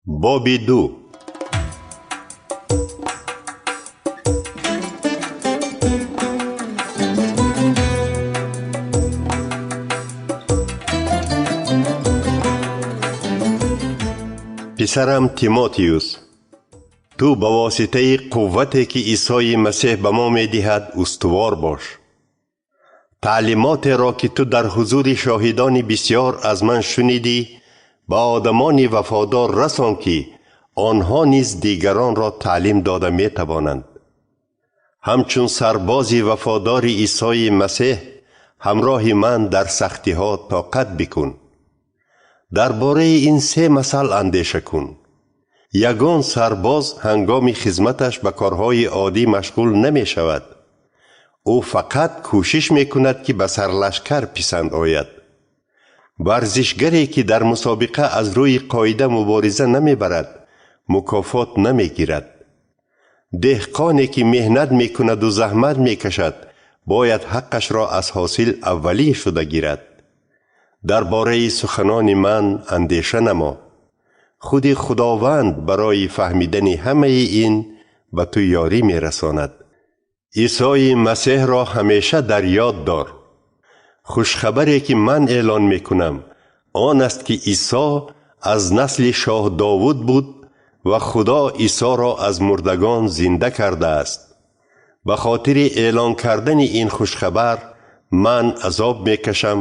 Боби 2. Писарам Тимотиюс, ту ба воситаи қуввате, ки Исои Масеҳ ба мо медиҳад, устувор бош. Таълимотеро, ки ту дар ҳузури шоҳидони бисьёр аз ман шунидӣ, ба одамони вафодор расон, ки онҳо низ дигаронро таълим дода метавонанд. Ҳамчун сарбози вафодори Исои Масеҳ ҳамроҳи ман дар сахтиҳо тоқат бикун. Дар бораи ин се масъал андеша кун. Ягон сарбоз ҳангоми хизматаш ба корҳои оддӣ машғул намешавад. Ӯ фақат кӯшиш мекунад, ки ба сарлашкар писанд ояд. Варзишгаре, ки дар мусобиқа аз рӯи қоида мубориза намебарад, мукофот намегирад. Деҳқоне, ки меҳнат мекунаду заҳмат мекашад, бояд ҳаққашро аз ҳосил аввалин шуда гирад. Дар бораи суханони ман андеша намо. Худи Худованд барои фаҳмидани ҳамаи ин ба ту ёрӣ мерасонад. Исои Масеҳро ҳамеша дар ёд дор. Хушхабаре, ки ман эълон мекунам, он аст, ки Исо аз насли шоҳ Довуд буд ва Худо Исоро аз мурдагон зинда кардааст. Ба хотири эълон кардани ин хушхабар ман азоб мекашам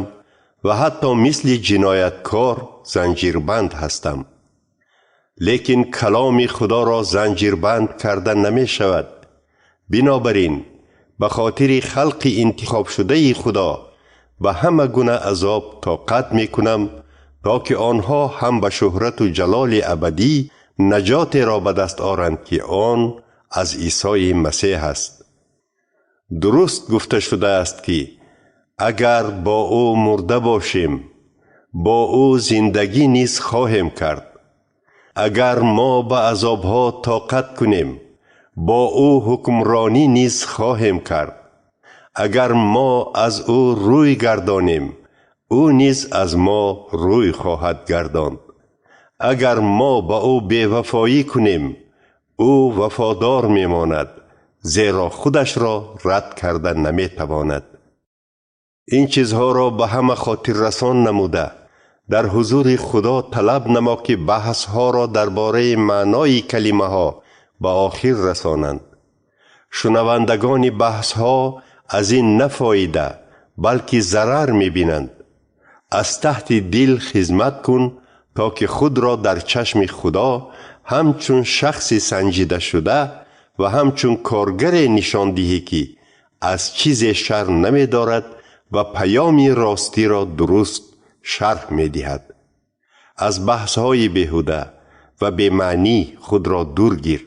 ва ҳатто мисли ҷинояткор занҷирбанд ҳастам. Лекин каломи Худоро занҷирбанд карда намешавад. Бинобар ин, ба хотири халқи интихобшудаи Худо ба ҳама гуна азоб тоқат мекунам, то ки онҳо ҳам ба шӯҳрату ҷалоли абадӣ наҷотеро ба даст оранд, ки он аз Исои Масеҳ аст. Дуруст гуфта шудааст, ки агар бо ӯ мурда бошем, бо ӯ зиндагӣ низ хоҳем кард. Агар мо ба азобҳо тоқат кунем, бо ӯ ҳукмронӣ низ хоҳем кард. Агар мо аз ӯ рӯй гардонем, ӯ низ аз мо рӯй хоҳад гардонд. Агар мо ба ӯ бевафоӣ кунем, ӯ вафодор мемонад, зеро худашро рад карда наметавонад. Ин чизҳоро ба ҳама хотиррасон намуда, дар ҳузури Худо талаб намо, ки баҳсҳоро дар бораи маънои калимаҳо ба охир расонанд. Шунавандагони баҳсҳо аз ин на фоида, балки зарар мебинанд. Аз таҳти дил хизмат кун, то ки худро дар чашми Худо ҳамчун шахси санҷидашуда ва ҳамчун коргаре нишон диҳӣ, ки аз чизе шарм намедорад ва паёми ростиро дуруст шарҳ медиҳад. Аз баҳсҳои беҳуда ва бемаънӣ худро дур гир.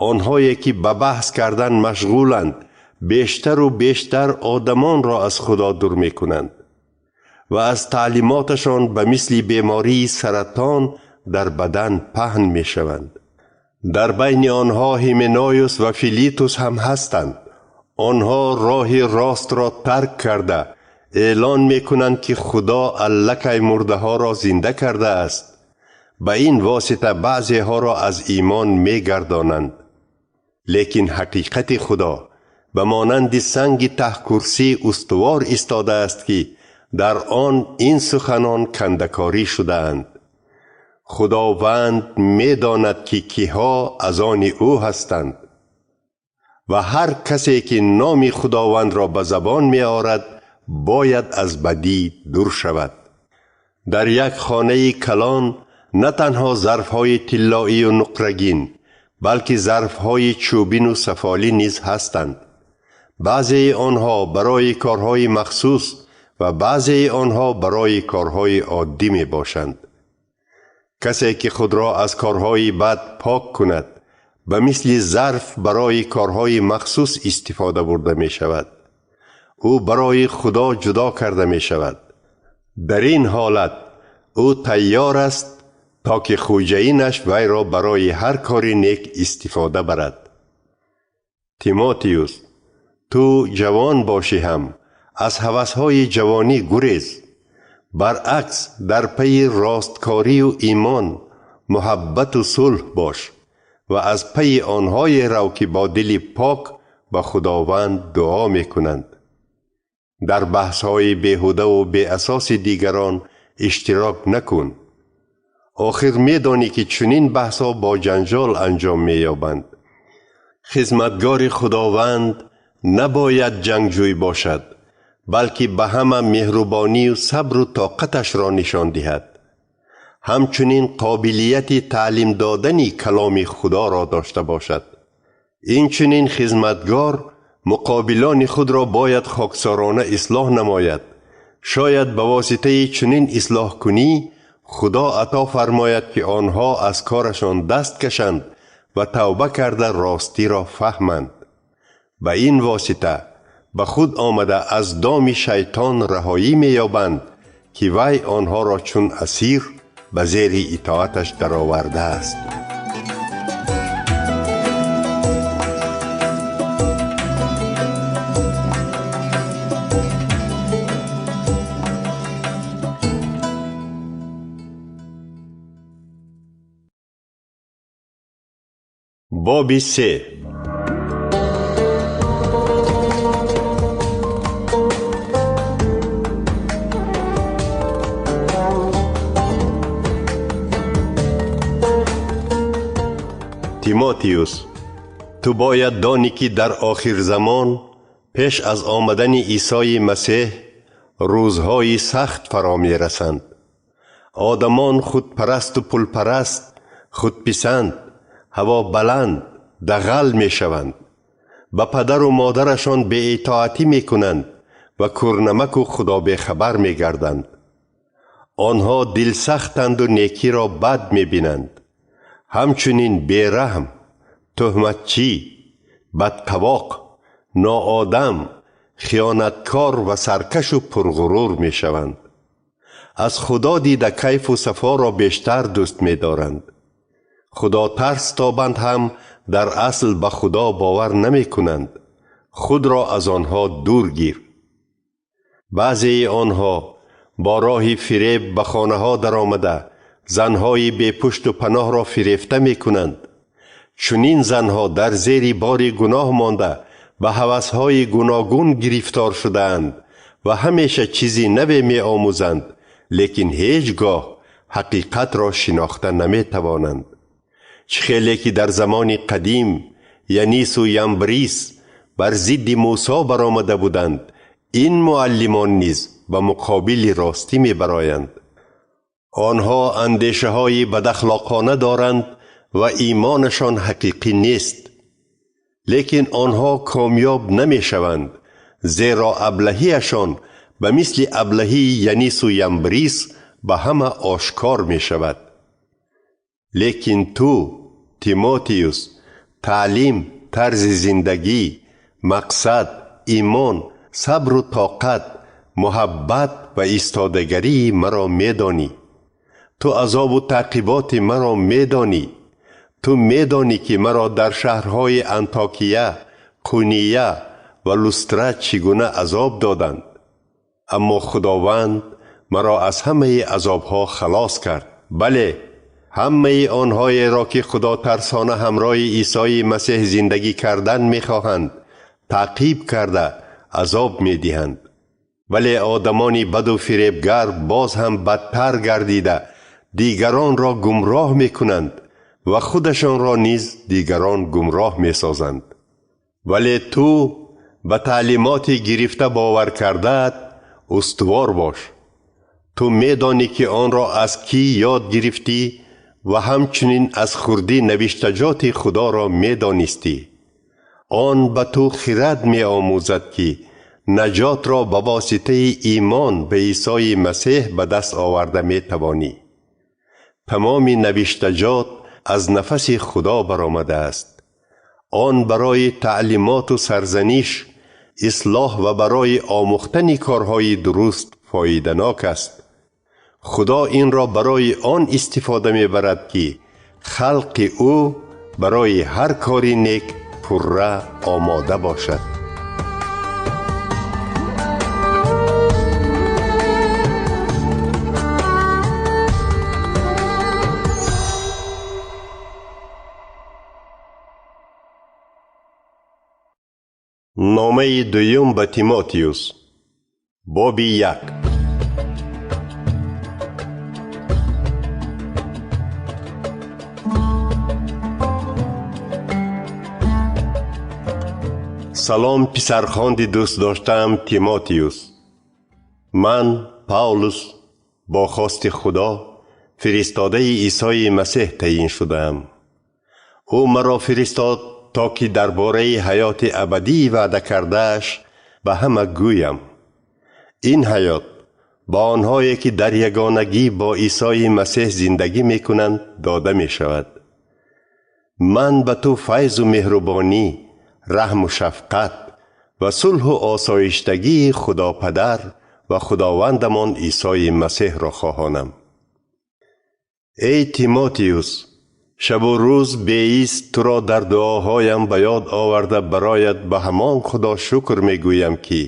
Онҳое, ки ба баҳс кардан машғуланд, бештару бештар одамонро аз Худо дур мекунанд ва аз таълимоташон ба мисли бемории саратон дар бадан паҳн мешаванд. Дар байни онҳо Ҳименоюс ва Филитус ҳам ҳастанд. Онҳо роҳи ростро тарк карда эълон мекунанд, ки Худо аллакай мурдаҳоро зинда кардааст. Ба ин восита баъзеҳоро аз имон мегардонанд. Лекин ҳақиқати Худо ба монанди санги таҳкурсӣ устувор истодааст, ки дар он ин суханон кандакорӣ шудаанд. Худованд медонад, ки киҳо аз они ӯ ҳастанд ва ҳар касе, ки номи Худовандро ба забон меорад, бояд аз бадӣ дур шавад. Дар як хонаи калон на танҳо зарфҳои тиллоию нуқрагин, балки зарфҳои чӯбину сафолӣ низ ҳастанд. Баъзеи онҳо барои корҳои махсус ва баъзеи онҳо барои корҳои оддӣ мебошанд. Касе, ки худро аз корҳои бад пок кунад, ба мисли зарф барои корҳои махсус истифода бурда мешавад. Ӯ барои Худо ҷудо карда мешавад. Дар ин ҳолат ӯ тайёр аст, то ки хӯҷаинаш вайро барои ҳар кори нек истифода барад. Тимотиюс, ту ҷавон бошӣ ҳам, аз ҳавасҳои ҷавонӣ гурез. Баръакс, дар пайи росткорию имон, муҳаббату сулҳ бош ва аз пайи онҳое рав, ки бо дили пок ба Худованд дуо мекунанд. Дар баҳсҳои беҳудаву беасоси дигарон иштирок накун. Охир медонӣ, ки чунин баҳсҳо бо ҷанҷол анҷом меёбанд. Хизматгори Худованд набояд ҷангҷӯй бошад, балки ба ҳама меҳрубонию сабру тоқаташро нишон диҳад. Ҳамчунин қобилияти таълим додани каломи Худоро дошта бошад. Инчунин хизматгор муқобилони худро бояд хоксорона ислоҳ намояд. Шояд ба воситаи чунин ислоҳкунӣ Худо ато фармояд, ки онҳо аз корашон даст кашанд ва тавба карда ростиро фаҳманд. Ба ин восита ба худ омада аз доми шайтон раҳоӣ меёбанд, ки вай онҳоро чун асир ба зери итоаташ даровардааст. Боби се. Тимотиюс, ту бояд донӣ, ки дар охирзамон пеш аз омадани Исои Масеҳ рӯзҳои сахт фаро мерасанд. Одамон худпарасту пулпараст, худписанд, ҳавобаланд, дағал мешаванд, ба падару модарашон беитоатӣ мекунанд ва кӯрнамаку худобехабар мегарданд. Онҳо дилсахтанду некиро бад мебинанд. Ҳамчунин бераҳм, тӯҳматчӣ, бадқавоқ, ноодам, хиёнаткор ва саркашу пурғурур мешаванд. Аз Худо дида кайфу сафоро бештар дӯст медоранд. Худотарс тобанд ҳам дар асл ба Худо бовар намекунанд. Худро аз онҳо дур гир. Баъзеи онҳо бо роҳи фиреб ба хонаҳо даромада занҳои бепушту паноҳро фирефта мекунанд. Чунин занҳо дар зери бори гуноҳ монда ба ҳавасҳои гуногун гирифтор шудаанд ва ҳамеша чизи наве меомӯзанд, лекин ҳеҷ гоҳ ҳақиқатро шинохта наметавонанд. Чӣ хеле ки дар замони қадим Янису Ямбрис бар зидди Мусо баромада буданд, ин муаллимон низ ба муқобили ростӣ мебароянд. Онҳо андешаҳои бадахлоқона доранд ва имонашон ҳақиқӣ нест. Лекин онҳо комёб намешаванд, зеро аблаҳиашон ба мисли аблаҳии Янису Ямбрис ба ҳама ошкор мешавад. Лекин ту, Тимотиюс, таълим, тарзи зиндагӣ, мақсад, имон, сабру тоқат, муҳаббат ва истодагарии маро медонӣ. Ту азобу таъқиботи маро медонӣ. Ту медонӣ, ки маро дар шаҳрҳои Антокия, Қуния ва Лустра чӣ гуна азоб доданд. Аммо Худованд маро аз ҳамаи азобҳо халос кард. Бале, ҳамаи онҳоеро, ки худотарсона ҳамроҳи Исои Масеҳ зиндагӣ кардан мехоҳанд, таъқиб карда азоб медиҳанд. Вале одамони баду фиребгар боз ҳам бадтар гардида дигаронро гумроҳ мекунанд ва худашонро низ дигарон гумроҳ месозанд. Вале ту ба таълимоти гирифта бовар кардаат устувор бош. Ту медонӣ, ки онро аз кӣ ёд гирифтӣ ва ҳамчунин аз хурдӣ навиштаҷоти Худоро медонистӣ. Он ба ту хирад меомӯзад, ки наҷотро ба воситаи имон ба Исои Масеҳ ба даст оварда метавонӣ. Тамоми навиштаҷот аз нафаси Худо баромадааст. Он барои таълимоту сарзаниш, ислоҳ ва барои омӯхтани корҳои дуруст фоиданок аст. Худо инро барои он истифода мебарад, ки халқи ӯ барои ҳар кори нек пурра омода бошад. Номаи дуюм ба Тимотиюс, боби 1. Салом, писархонди дӯстдоштаам Тимотиюс. Ман, Павлус, бо хости Худо фиристодаи Исои Масеҳ таъйин шудаам. Ӯ маро фиристод, то ки дар бораи ҳаёти абадии ваъда кардааш ба ҳама гӯям. Ин ҳаёт ба онҳое, ки дар ягонагӣ бо Исои Масеҳ зиндагӣ мекунанд, дода мешавад. Ман ба ту файзу меҳрубонӣ, раҳму шафқат ва сулҳу осоиштагии Худопадар ва Худовандамон Исои Масеҳро хоҳонам. Эй Тимотиюс, шабу рӯз беист туро дар дуоҳоям ба ёд оварда бароят ба ҳамон Худо шукр мегӯям, ки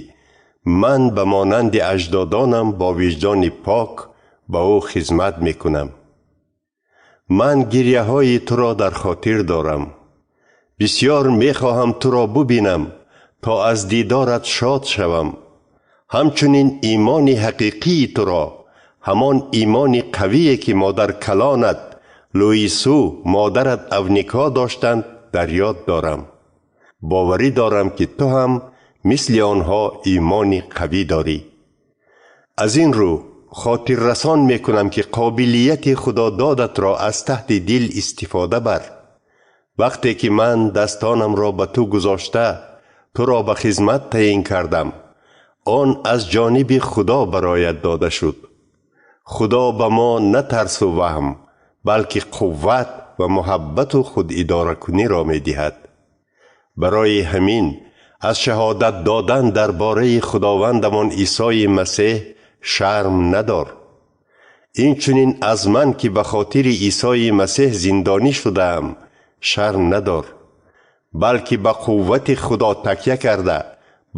ман ба монанди аҷдодонам бо виҷдони пок ба ӯ хизмат мекунам. Ман гирьяҳои туро дар хотир дорам. Бисёр мехоҳам туро бубинам, то аз дидорат шод шавам. Ҳамчунин имони ҳақиқии туро, ҳамон имони қавие, ки модаркалонат Луису, модарат Авника доштанд, дар ёд дорам. Боварӣ дорам, ки ту ҳам мисли онҳо имони қавӣ дорӣ. Аз ин рӯ хотиррасон мекунам, ки қобилияти худододатро аз таҳти дил истифода бар. Вақте ки ман дастонамро ба ту гузошта, туро ба хизмат таъйин кардам, он аз ҷониби Худо бароят дода шуд. Худо ба мо на тарсу ваҳм, балки қувват ва муҳаббату худидоракуниро медиҳад. Барои ҳамин аз шаҳодат додан дар бораи Худовандамон Исои Масеҳ шарм надор. Инчунин аз ман, ки ба хотири Исои Масеҳ зиндонӣ шудаам, шарм надор, балки ба қуввати Худо такя карда,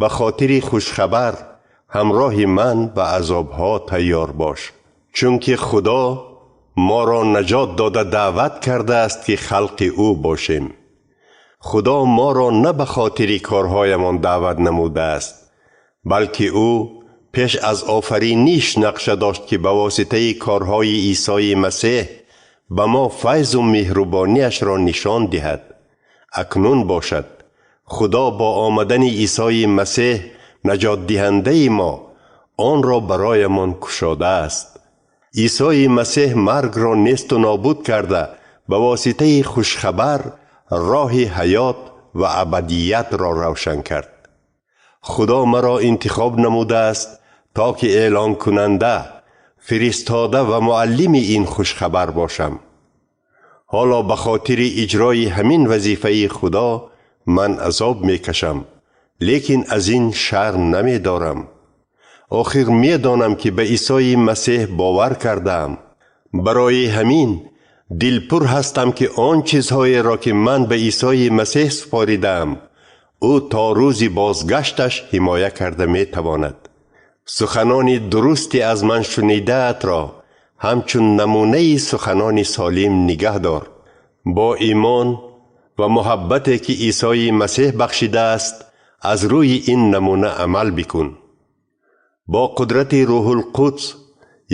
ба хотири хушхабар ҳамроҳи ман ба азобҳо тайёр бош. Чунки Худо моро наҷот дода даъват кардааст, ки халқи ӯ бошем. Худо моро на ба хотири корҳоямон даъват намудааст, балки ӯ пеш аз офариниш нақша дошт, ки ба воситаи корҳои Исои Масеҳ ба мо файзу меҳрубониашро нишон диҳад. Акнун бошад, Худо бо омадани Исои Масеҳ, наҷотдиҳандаи мо, онро бароямон кушодааст. Исои Масеҳ маргро несту нобуд карда, ба воситаи хушхабар роҳи ҳаёт ва абадиятро равшан кард. Худо маро интихоб намудааст, то ки эълонкунанда, фиристода ва муаллими ин хушхабар бошам. Ҳоло ба хотири иҷрои ҳамин вазифаи Худо ман азоб мекашам, лекин аз ин шарм намедорам. Охир медонам, ки ба Исои Масеҳ бовар кардаам. Барои ҳамин дилпур ҳастам, ки он чизҳоеро, ки ман ба Исои Масеҳ супоридаам, ӯ то рӯзи бозгашташ ҳимоя карда метавонад. Суханони дурусти аз ман шунидаатро ҳамчун намунаи суханони солим нигаҳ дор. Бо имон ва муҳаббате, ки Исои Масеҳ бахшидааст, аз рӯи ин намуна амал бикун. Бо қудрати Рӯҳулқудс,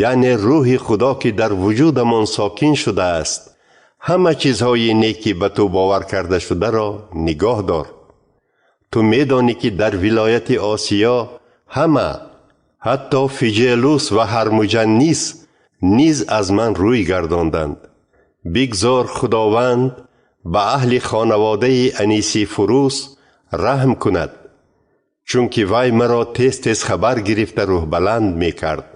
яъне рӯҳи Худо, ки дар вуҷудамон сокин шудааст, ҳама чизҳои неки ба ту бовар карда шударо нигоҳ дор. Ту медонӣ, ки дар вилояти Осиё ҳама, ҳатто Фиҷелус ва Ҳармуҷаннис низ аз ман рӯй гардонданд. Бигзор Худованд ба аҳли хонаводаи Анисифурус раҳм кунад, чунки вай маро тез-тез хабар гирифта рӯҳбаланд мекард.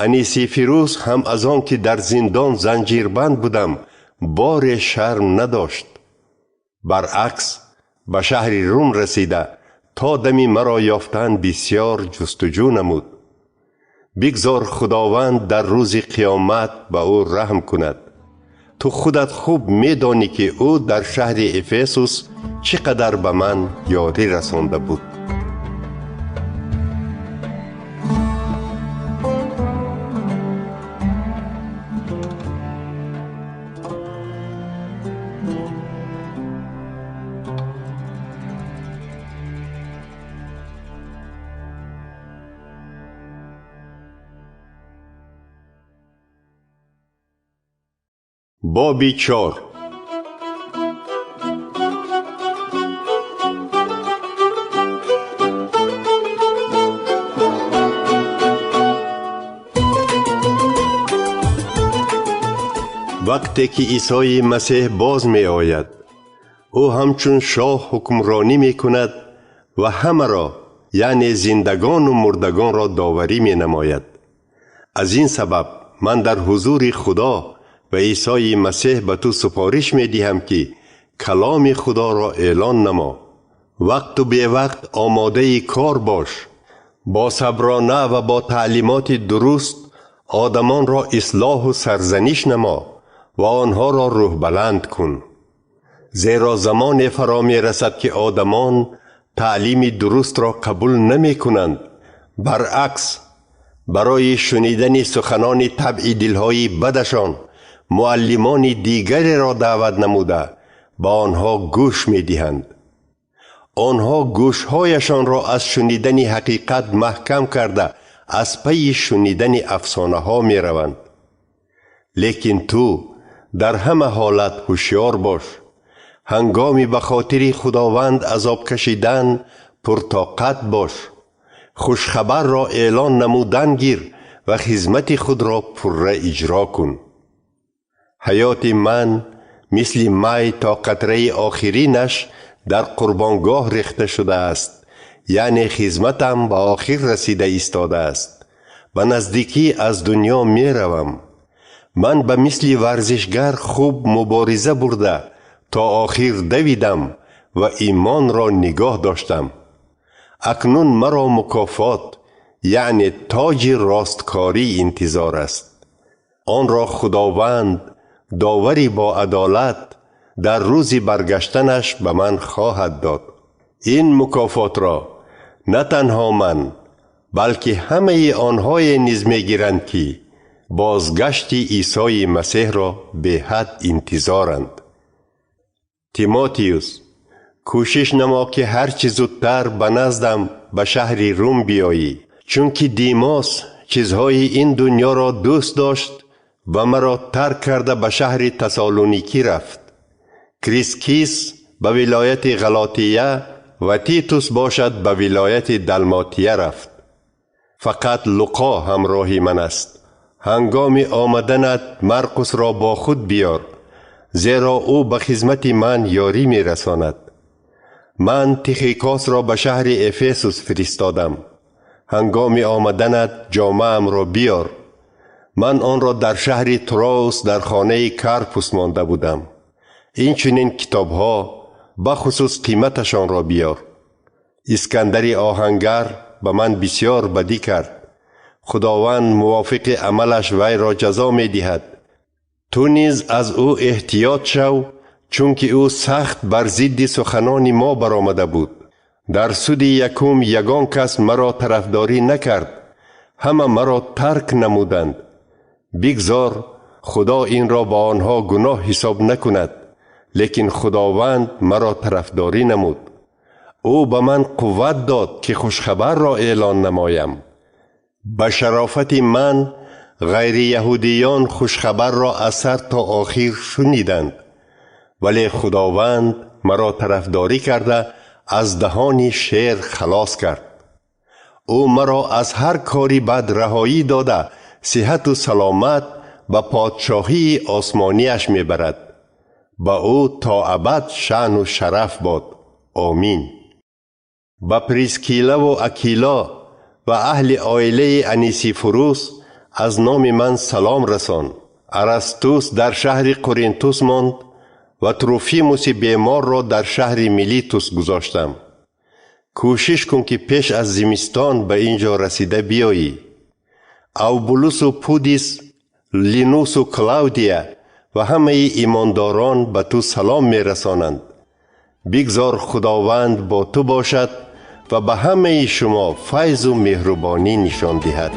Анисифирус ҳам аз он ки дар зиндон занҷирбанд будам, боре шарм надошт. Баръакс, ба шаҳри Рум расида, то дами маро ёфтан бисёр ҷустуҷӯ намуд. Бигзор Худованд дар рӯзи қиёмат ба ӯ раҳм кунад. Ту худат хуб медонӣ, ки ӯ дар шаҳри Эфесус чӣ қадар ба ман ёрӣ расонда буд. Боби 4. Вақте ки Исои Масеҳ боз меояд, ӯ ҳамчун шоҳ ҳукмронӣ мекунад ва ҳамаро, яъне зиндагону мурдагонро доварӣ менамояд. Аз ин сабаб ман дар ҳузури Худо ва Исои Масеҳ ба ту супориш медиҳам, ки каломи Худоро эълон намо. Вақту бевақт омодаи кор бош. Бо саброна ва бо таълимоти дуруст одамонро ислоҳу сарзаниш намо ва онҳоро рӯҳбаланд кун. Зеро замоне фаро мерасад, ки одамон таълими дурустро қабул намекунанд. Баръакс, барои шунидани суханони табъи дилҳои бадашон муаллимони дигареро даъват намуда ба онҳо гӯш медиҳанд. Онҳо гӯшҳояшонро аз шунидани ҳақиқат маҳкам карда аз пайи шунидани афсонаҳо мераванд. Лекин ту дар ҳама ҳолат ҳушёр бош. Ҳангоми ба хотири Худованд азоб кашидан пуртоқат бош. Хушхабарро эълон намудан гир ва хизмати худро пурра иҷро кун. Ҳаёти ман мисли май то қатраи охиринаш дар қурбонгоҳ рехта шудааст, яъне хизматам ба охир расида истодааст. Ба наздикӣ аз дунё меравам. Ман ба мисли варзишгар хуб мубориза бурда то охир давидам ва имонро нигоҳ доштам. Акнун маро мукофот, яъне тоҷи росткорӣ интизор аст. Онро Худованд, довари бо адолат, дар рӯзи баргаштанаш ба ман хоҳад дод. Ин мукофотро на танҳо ман, балки ҳамаи онҳое низ мегиранд, ки бозгашти Исои Масеҳро беҳад интизоранд. Тимотиюс, кӯшиш намо, ки ҳарчи зудтар ба наздам ба шаҳри Рум биёӣ, чунки Димос чизҳои ин дунёро дӯст дошт ва маро тарк карда ба шаҳри Тасалоникӣ рафт. Крискис ба вилояти Ғалотия ва Титус бошад ба вилояти Далмотия рафт. Фақат Луқо ҳамроҳи ман аст. Ҳангоми омаданат Марқусро бо худ биёр, зеро ӯ ба хизмати ман ёрӣ мерасонад. Ман Тихикосро ба шаҳри Эфесус фиристодам. Ҳангоми омаданат ҷомаамро биёр. Ман онро дар шаҳри Троус дар хонаи Карпус монда будам. Инчунин китобҳо, бахусус қиматашонро биёр. Искандари оҳангар ба ман бисёр бадӣ кард. Худованд мувофиқи амалаш вайро ҷазо медиҳад. Ту низ аз ӯ эҳтиёт шав, чунки ӯ сахт бар зидди суханони мо баромада буд. Дар суди якум ягон кас маро тарафдорӣ накард, ҳама маро тарк намуданд. Бигзор Худо инро ба онҳо гуноҳ ҳисоб накунад, лекин Худованд маро тарафдорӣ намуд. Ӯ ба ман қувват дод, ки хушхабарро эълон намоям. Ба шарофати ман ғайрияҳудиён хушхабарро аз сар то охир шуниданд, вале Худованд маро тарафдорӣ карда аз даҳони шер халос кард. Ӯ маро аз ҳар кори бад раҳоӣ дода сиҳату саломат ба подшоҳии осмонияш мебарад. Ба ӯ то абад шаъну шараф бод. Омин. Ба Прискилаву Акило ва аҳли оилаи Анисифурус аз номи ман салом расон. Арастус дар шаҳри Қуринтус монд ва Трофимуси беморро дар шаҳри Милитус гузоштам. Кӯшиш кун, ки пеш аз зимистон ба ин ҷо расида биёӣ. Авбулусу Пудис, Линусу Клавдия ва ҳамаи имондорон ба ту салом мерасонанд. Бигзор Худованд бо ту бошад ва ба ҳамаи шумо файзу меҳрубонӣ нишон диҳад.